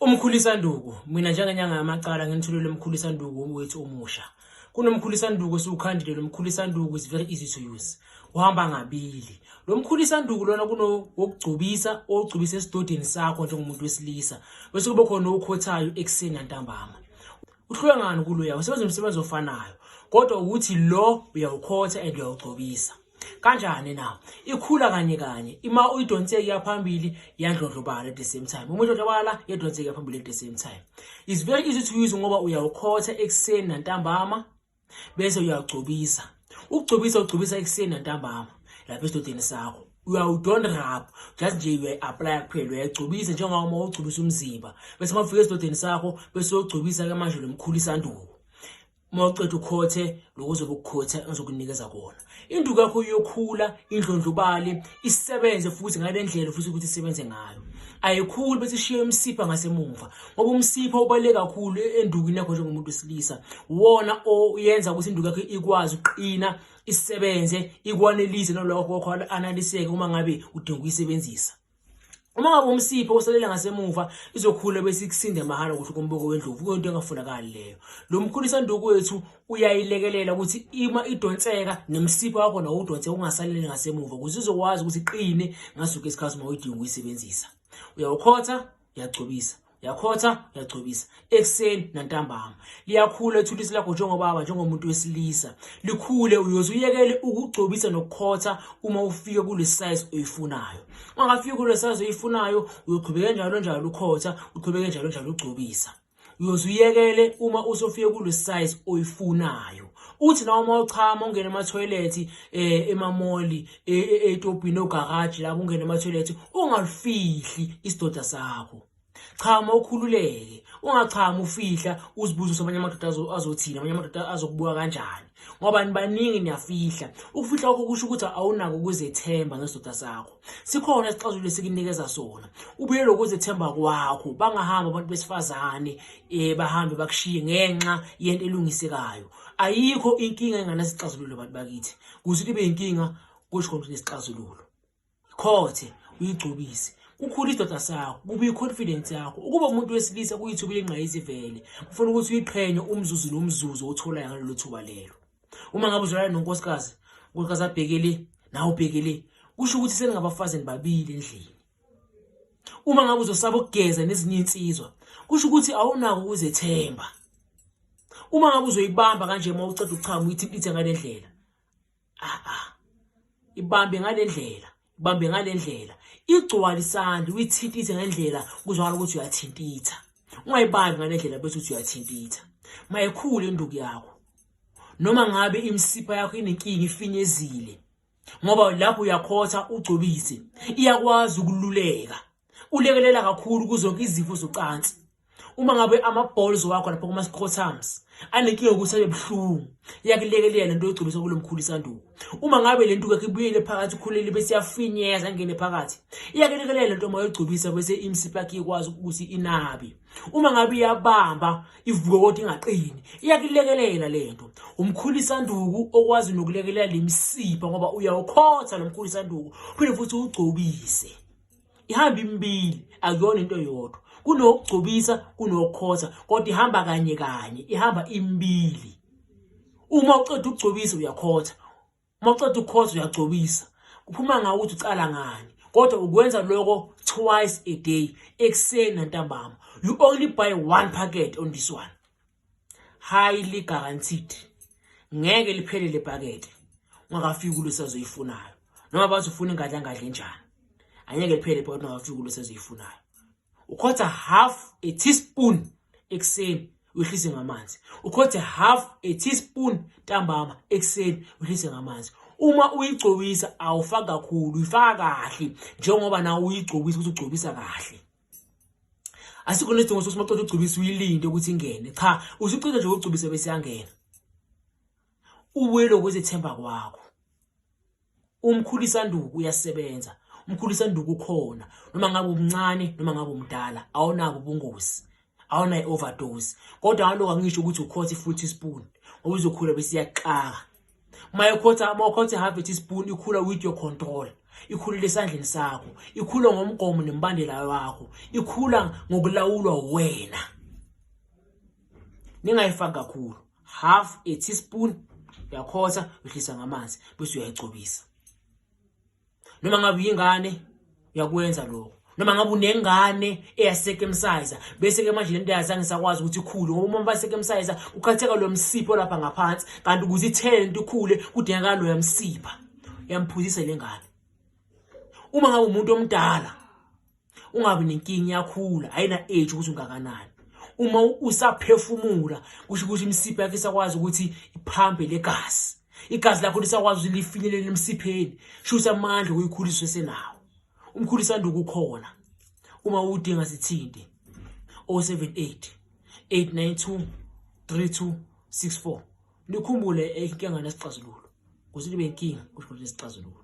Umkhulisanduku, mina njengenyanga yamacala nginithulele umkhulisanduku wethu omusha. Kunomkhulisanduku esiwukhandile, lo mkhulisanduku is very easy to use. Uhamba ngabili. Lo mkhulisanduku lona kunowokugcobisa, owugcobisa esidodeni sakho njengomuntu wesilisa. Bese kube khona owukhothayo ekuseni nantambama. Uhluke ngani kuloya? Usebenza umsebenzi ofanayo, kodwa ukuthi lo uyawukhotha and uyawugcobisa. Kanjani na? Ikhula kanye kanye. Ima uyidonseke yaphambili yandlondlobala at the same time. Uma uyidlondlobala yadonseka yaphambili at the same time. It's very easy to use ngoba uyawukhotha ekuseni nantambama bese uyagcobisa. Ukugcobisa ugcobisa ekuseni nantambama lapha esidodeni sakho. Uyawu don't rub, just nje uyayi-apply kuphela, uyayigcobisa njengoba uma ugcobisa umzimba. Bese uma ufika esidodeni sakho bese uyogcobisa ke manje lo mkhulisanduku. Uma uqeda ukhothe lokho uzobe ukukhotha engizokunikeza kona, induku yakho iyokhula indlondlobale, isebenze futhi ngale ndlela futhi ukuthi isebenze ngayo. Ayikhuli bese ishiye umsipha ngasemuva, ngoba umsipha ubaluleke kakhulu endukwini yakho njengomuntu wesilisa. Wona oyenza ukuthi induku yakho ikwazi ukuqina, isebenze, ikwanelise nalokho kwakho analiseke uma ngabe udinga ukuyisebenzisa. Uma ngabe umsipha usalela ngasemuva, izokhula bese ikusinde mahhala kuhle komboko wendlovu, kuyinto engafunakali leyo. Lo mkhulisanduku wethu uyayilekelela ukuthi ima idonseka nemsipha wakho nawo udonseka, ungasaleli ngasemuva, ukuze izokwazi ukuthi iqine ngaso sonke isikhathi uma uyidinga ukuyisebenzisa. Uyawukhotha, uyagcobisa, uyakhotha, uyagcobisa ekuseni nantambama. Liyakhula ithulisi lakho njengobaba, njengomuntu wesilisa, likhule. Uyoze uyekele ukugcobisa nokukhotha uma ufika kule size oyifunayo. Ungakafiki kule size oyifunayo, uyoqhubeka njalo njalo ukhotha, uqhubeke njalo njalo ugcobisa. Uyoze uyekele uma usufike kule size oyifunayo. Uthi nawe uma uchama ungena emathoyilethi, emamoli, etobhini, ogaraji, lapho ungena emathoyilethi, ungalifihli isidoda sakho. Chama ukhululeke, ungachama ufihla, uzibuze ukuthi amanye amadoda azothini, amanye amadoda azokubuka kanjani, ngoba nibaningi niyafihla. Ukufihla kwakho kusho ukuthi awunako ukuzethemba ngesidoda sakho. Sikhona isixazululo esikunikeza sona, ubuyele ukuzethemba kwakho. Bangahambi abantu besifazane bahambe bakushiye ngenxa yento elungisekayo. Ayikho inkinga enganasixazululo, bantu bakithi. Kuze ibe inkinga kusho ukuthi nesixazululo. Khothe uyigcobise, kukhula isidoda sakho, kube i-confidence yakho. Ukuba umuntu wesilisa kuyithuba elingqayizivele, kufuna ukuthi uyiqhenye umzuzu nomzuzu otholayo ngalelo thuba lelo. Uma ngabe uzolala nonkosikazi, unkosikazi abhekele nawe ubhekele, kusho ukuthi seningabafazi nibabili endlini. Uma ngabe uzosaba ukugeza nezinye insizwa, kusho ukuthi awunako ukuzethemba. Uma ngabe uzoyibamba kanje uma uceda ukuchama, uyithintithe ngale ndlela, ah ah, ibambe ngale ndlela, ibambe ngale ndlela, igcwale isandla, uyithintithe ngendlela kuzwakala ukuthi uyathintitha. Ungayibambi ngale ndlela bese uthi uyathintitha. Mayikhule induku yakho, noma ngabe imisipha yakho inenkinga, ifinyezile, ngoba lapho uyakhotha ugcobise, iyakwazi ukululeka, ulekelela kakhulu kuzonke izifo zocansi. Uma ngabe ama-balls wakho lapho kuma-scrotums anenkinga yokuthi abe buhlungu, iyakulekelela lento yogcobisa kulo mkhulisanduku. Uma ngabe le ntuku yakho ibuyele phakathi, ukhulele bese iyafinyeza ingene phakathi, iyakulekelela lento uma uyogcobisa, bese imisipha yakho ikwazi ukuthi inabe. Uma ngabe iyabamba ivuke kodwa ingaqini, iyakulekelela lento. Umkhulisanduku okwazi nokulekelela lemisipha, ngoba uyawukhotha lo mkhulisanduku uphinde futhi uwugcobise. Ihamba imibili, akuyona into eyodwa. Kunokugcobisa, kunokukhotha, kodwa ihamba kanye kanye, ihamba imibili. Uma uceda ukugcobisa uyakhotha, uma uceda ukukhotha uyagcobisa. Kuphuma ngawo ukuthi ucala ngani, kodwa ukwenza lokho twice a day, ekuseni nantambama. You only buy one packet on this one, highly guaranteed ngeke liphele le pakete ungakafiki kulo sazoyifunayo. Noma bathi ufuna ingadla ngadla enjani, angeke liphele ipakete ungakafiki kulo sazoyifunayo. Ukhotha half a teaspoon ekuseni, uyehlise ngamanzi. Ukhothe half a teaspoon ntambama, ekuseni, uyehlise ngamanzi. Uma uyigcobisa awufaki kakhulu, uyifaka kahle njengoba nawe uyigcobisa ukuthi ugcobisa kahle. Asikho nesidingo sokuthi uma uqeda ukugcobisa uyilinde ukuthi ingene. Cha, usuqeda nje ukugcobisa bese iyangena. Ubuyele ukuzethemba kwakho. Umkhulisanduku uyasebenza, umkhulisanduku ukhona, noma ngabe umncane noma ngabe umdala, awunabo ubungozi, awunayo i-overdose. Kodwa ngalokho angisho ukuthi ukhothe i-full teaspoon, ngoba izokhula bese iyaxaka. Uma ukhotha, uma ukhotha half a teaspoon, ikhula with your control. Ikhulile esandleni sakho, ikhula ngomgomo nembandela wakho, ikhula ngokulawulwa wena. Ningayifaki kakhulu, half a teaspoon, uyakhotha, wehlisa ngamanzi bese uyayigcobisa. Noma ngabe uyingane uyakwenza lokho, noma ngabe unengane eyacircumcise, bese ke manje lento yazange isakwazi ukuthi ikhule, ngoba uma bacircumcise kukhatheka lo msipha olapha ngaphansi, kanti ukuze ithele lento ikhule kudingeka loya msipha. Uyamphuzisa le ngane. Uma ngabe umuntu omdala ungabi nenkinga, iyakhula, ayina age ukuthi ungakanani. Uma usaphefumula kusho ukuthi imisipha yakho isakwazi ukuthi iphampe legazi, igazi lakho lisakwazi ukuthi lifinyelele emsipheni, shuthi amandla okuyikhuliswa esenawo. Umkhulisanduku ukhona, uma uwudinga sithinte 078 892 3264. Nikhumbule, inkinga nesixazululo, kuze libe inkinga kusho ukuthi nesixazululo.